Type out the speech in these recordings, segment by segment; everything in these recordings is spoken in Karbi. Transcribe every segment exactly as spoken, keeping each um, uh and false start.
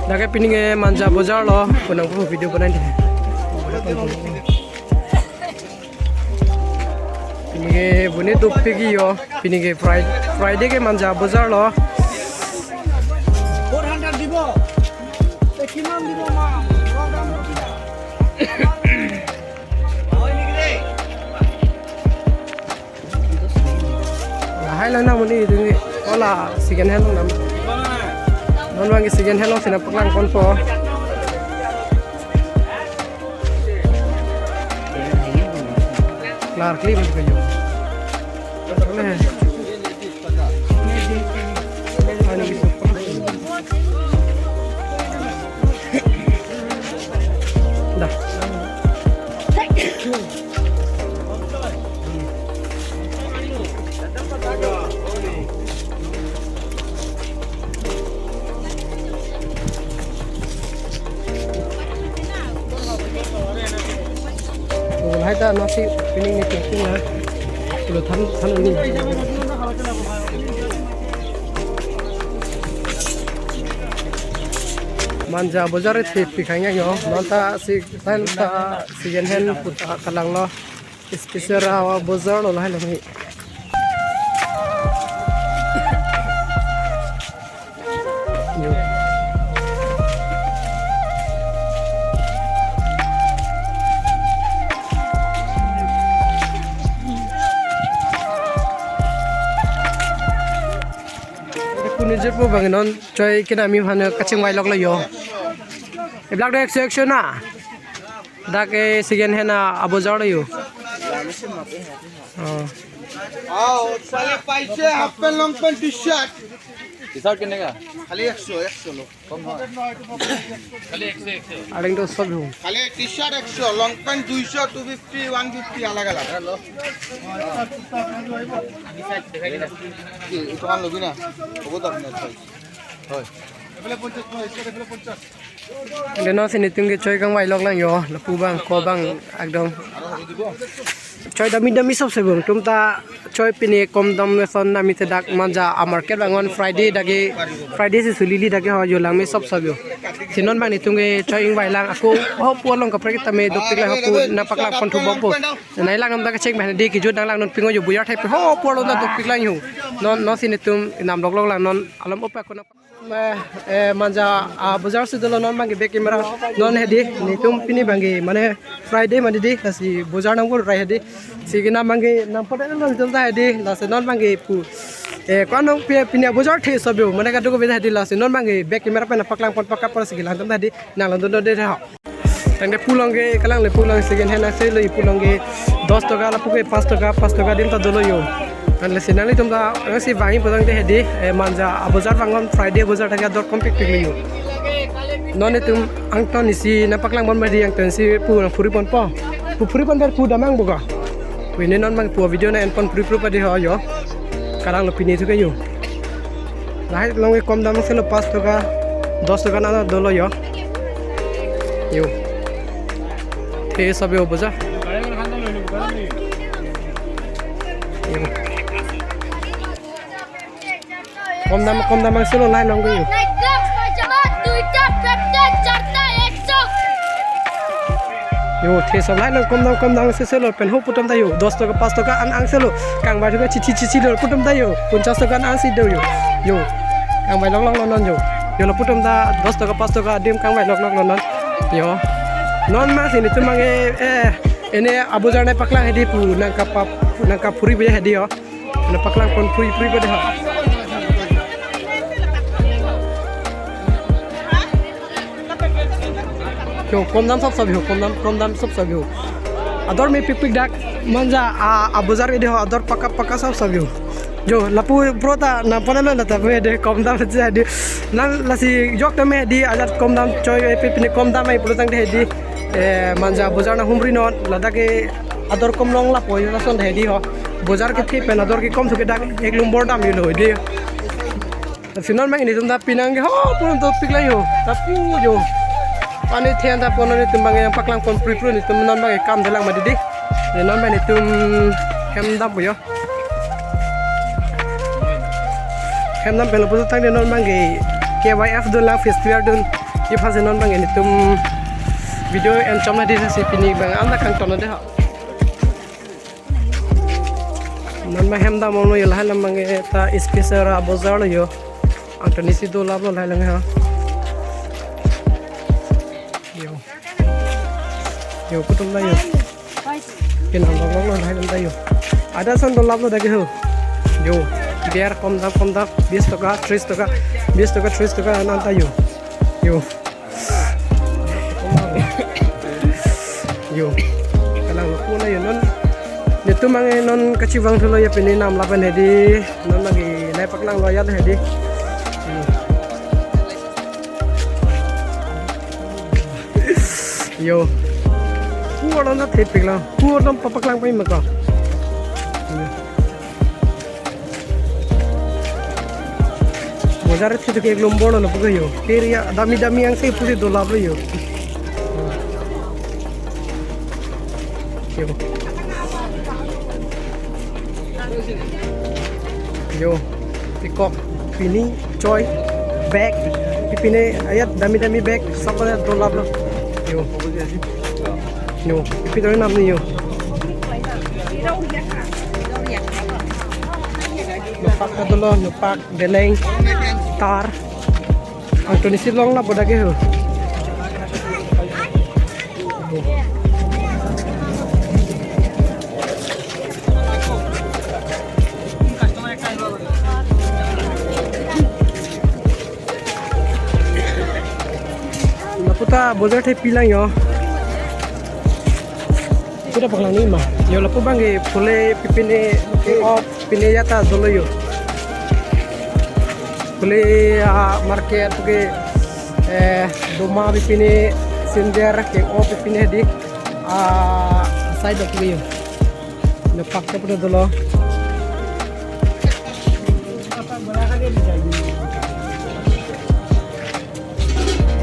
Dak ke pini ke Manja Bazar lo, konang po video banai di. Pini ke buni dopik yo, pini ke Friday, Friday ke Manja Bazar lo. Four hundred দিব। তে কিমান দিব মা? Lahai lo na muni itu ni. Ola second hand lo nam. Non bang second hand lo sina paklang ponpo. Lar klim kayo. Ole. Dah. Lahai ta nasi pining ni tingting na. Kalau than than ni. Manja Bazar thepik hangya yo. Non ta si tan ta second hand puta kalang lo. Special ra bazar lo lahai lo ni. Yo. Kuni je po bang non choi kena mi hana kachingvai lok lo yo. Eblak do ekso ekso na. Dak ke second hand a-, abozar lo yo. Oh. आओ, साले पैसे half pant, long pant, T shirt. T shirt कितने का? खाली একশো, একশো लो। कम है। Areng do sob ho. খালি টি শার্ট একশো, লং প্যান্ট দুইশো, টু ফিফটি, ওয়ান ফিফটি আলাদা আলাদা। কি, এইটো কান ল'বি না? হ'ব তো আপোনাৰ চাইজ। হয়। এইফালে পঞ্চাশ, এইফালে পঞ্চাশ। Ante non si netum ke choi kangvai lok lang yo, lapu bang, ko bang, ekdom. Choi dami dami sob sob yo, tum ta choi pine kom dam le son dami te dak Manja a-market bang on Friday dak ke, Friday si sulili dak ke ho yo lang me sob sob yo. Si non bang netum ke choi ingvai lang ako, ho pu along kaprek ta me dopik lang ho pu nangpaklang pon thu bok po. Nai lang nam dak ke cheng bang di kijut nang lang non pingo yo buyar thai pe ho pu along ta dopik lang yo. Non, non si netum nam lok lok lang non alam opa ko na. Eh, eh, Manja, ah, bazar si dolo non bang ke back camera. Non hedi, netum pini bang ke, mane Friday mane di, lasi bazar nang bul rai hedi. Si kena bang ke, nang pada nang tum ta hedi, lasi non bang ke pu. Eh, ko-an nong pi, pini bazar the sob yo, mane kadokave hedi, lasi non bang ke back camera pen paklang pon pakap pon si kelang tum ta hedi, nang lang don don de ha. Tangte pu along ke kalang le pu along second hand angselo, pu along ke dos taka lapu ke pas taka, pas taka din ta dolo yo. Tangte si nanglitum ta, eh, si vangji pu tangte hedi, eh, Manja abozar bang on Friday bozar tangte ador kompik pik le yo. Non netum angton isi nangpaklang pon badi angton si pu nang phuri ponpo. Pu phuri pon ber pu damnang boga. Pini non bang pu video nang en pon phuri phuri badi ho yo. Kalang lo pini thu ke yo. Lahai along ke kom dam angselo pas taka, dos taka nana dolo yo. Yo. The sob yo bazar. Yo. Kom dam, kom dam angselo lahai along ke yo. Yo, the sob lahai along kom dam, kom dam si selo pen ho pu tum ta yo. Dos taka, pas taka an angselo. Kangvai taka chichi chichi lo pu tum ta yo. Ponchas taka an si do yo. Yo. Kangvai lok lok lo non yo. Yo lapu tum ta dos taka, pas taka adim kangvai lok lok lo non. Yo. Non ma si netum bang ke, eh, ene abozar nangpaklang hedi pu nangkapa, nangkaphuri be hedi yo. Nangpaklang pon phuri phuri badi ha. Yo, kom dam sob sob yo, kom dam, kom dam sob sob yo. Ador me pik pik dak, Manja a, abozar ke di ho, ador pakap pakap sob sob yo. Yo, lapu bro ta nang pon lo na ta pu hedi, kom dam ja di. Nang lasi jok ta me di, ajat kom dam choi, eh, pi pini kom dam ai pu tangte hedi. Eh, Manja bozar nang humri non, ladak ke ador kom long lapu yo lason hedi ho. Bozar kethe pen ador kekom thu ke dak ek lumbor dam yo lo di. Si non bang netum ta pinang ke ho pu dopik lang yo. Ta pu yo. Pani then ta pon netum bang yang paklang pon phuri phuri netum non bang kam delang ma di di. Netum non bang netum hem dam yo. Hem dam pen lapu tangte non bang ke K Y F dun lang festival dun. Kipha si non bang netum video enchom na di si pini bang anda kangton de ha. Non ma hem dam ong lo yo lahai alam bang ta special ra bojar lo yo. Angton isi dolap lo lahai alam ha. Yo. Yo, kutum da yo. Kin ang dong lo lahai alam da yo. Ada son dolap lo da ke ho. Yo. Biar kom dam, kom dam. Bis toka, tris toka. Bis toka, tris toka, nan ta yo. Yo. Yo. Kalang lo kuna yo non. Netum ang non kachivang thulo ya pini nam lapen hedi. Non lagi nai paklang lo ya hedi. Yo. Pu arlo na thepik lang. Pu arlo papaklang pai maka. Bojar thepik ek lombor lo puke yo. Kiri ya dami dami yang si pusi dolap lo yo. Yo. Yo. Pikok, pini, choi, bag, pipine ayat dami dami bag, sab ayat dolap lo. Yo. Yo, pipine nam ni yo. Nopak ta dolo, nopak, beleng, tar. Angton isi long la boda ke ho. Lapu ta bojar thepi lang yo. Kuda paklang ni ma. Yo lapu bang ke phule pipine ke op pine ya ta dolo yo. Phule, ah, market ke, eh, doma pipine sinder ke op pipine di, ah, side of me. Nopak ta pura dolo.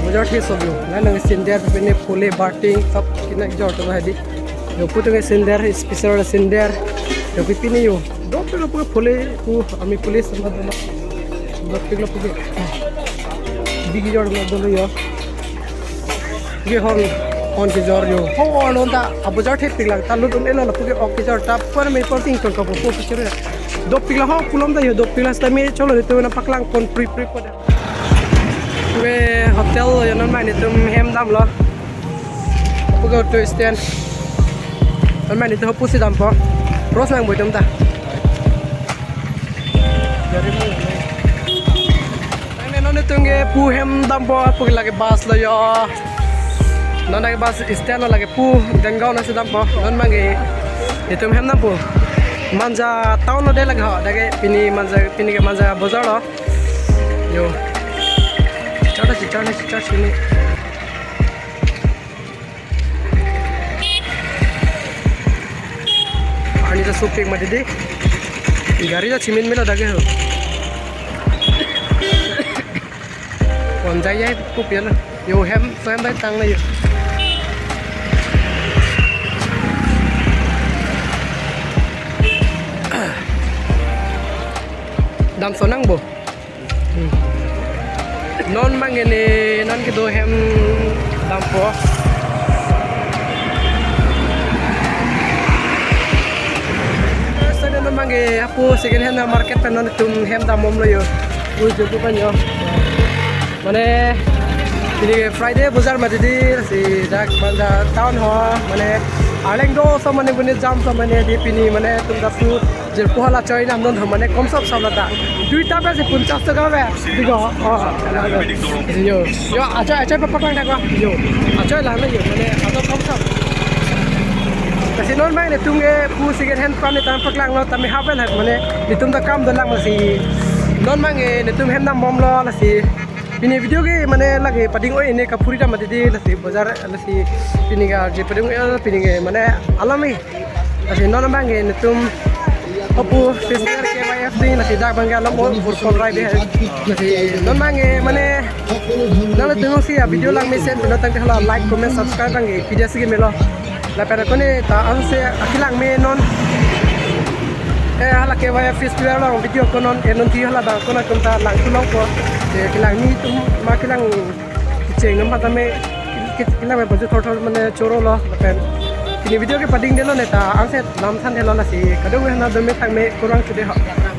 Bojar thek sob yo. Nang nang sinder pipine phule bating sab kina jor to hedi. Yo putu ke sinder, special sinder. Yo pipine yo. Dopik lo puke phule pu ami phule sama doma. Dopik lo puke. Bigi jor lo dolo yo. Ye hon, hon kejor yo. Ho hon hon ta abojar thepik lang ta lut un-e lo puke ok kejor ta puan me por ting ton kapo po kejor. Dopik lo ho pulom ta yo dopik lo sta me cholo netum na paklang pon pri pri po da. Ve hotel lo yo non ma netum hem dam lo. Puke auto stand. Non ma netum pusi dampo. Pros nang boi dam ta. Nang non netum ke pu hem dampo puke lake bus lo yo. Non lake bus stand lo lake pu Dengaon nasi dampo. Non ma ke netum hem dampo. Manja town lo de lake ho. Dake pini Manja, pini ke Manja bojar lo. Yo. Chichar ta chichar ni chichar sini. Ani ta sopik mati di. Gari ta chimin melo dake ho. Kon jai jai kupian. Yo hem, so hem bai tang na yo. Dam sonang bo. Hmm. Non ma ke ne, non kedo hem dampo. Sa non ma ke hapu second hand market pen non netum hem dam bom lo yo. Ui, jo tu kan yo. Mane, pini Friday bojar mati di, si dak Manja town ho, mane, arleng do so mane bune jam so mane di pini mane tum da tu Jirpo hala choi nam non mane kom sap sap lata. Duita pe si ponchas taka pe. Digo. Oh. Yo. Yo, achoi, achoi pa paklang thak ko. Yo. Achoi lang na yo mane ato kom sap. Lasi non ma netum ke pu second hand pan netum paklang lo tame havel hak mane netum ta kam do lang lasi. Non ma ke netum hem dam bom lo lasi. Pini video ke mane lake pading oi ne kaphuri ta mati di lasi bojar lasi pini ke je pading oi pini ke mane alami. Lasi non abang ke netum hapu sister K Y F C lasi dak abang ke alam o bur pon rai de. Lasi non abang ke mane nang netum si a video lang mesen pino tang ke hala like, comment, subscribe abang ke video si ke melo. Lapen ako ne ta ang se akilang me non. Eh, hala K Y F festival long video ko non, eh, non ti hala bang ko na tum ta lang tu long ko. Eh, kilang ni tum ma kilang. Cheng amat tame ke-, ke-, kelang pen paju thor thor mane choro lo lapen pini video ke pading delo neta, angset lam than thelo lasi. Kadokave aphan dome thangme kurvangthu dei ho.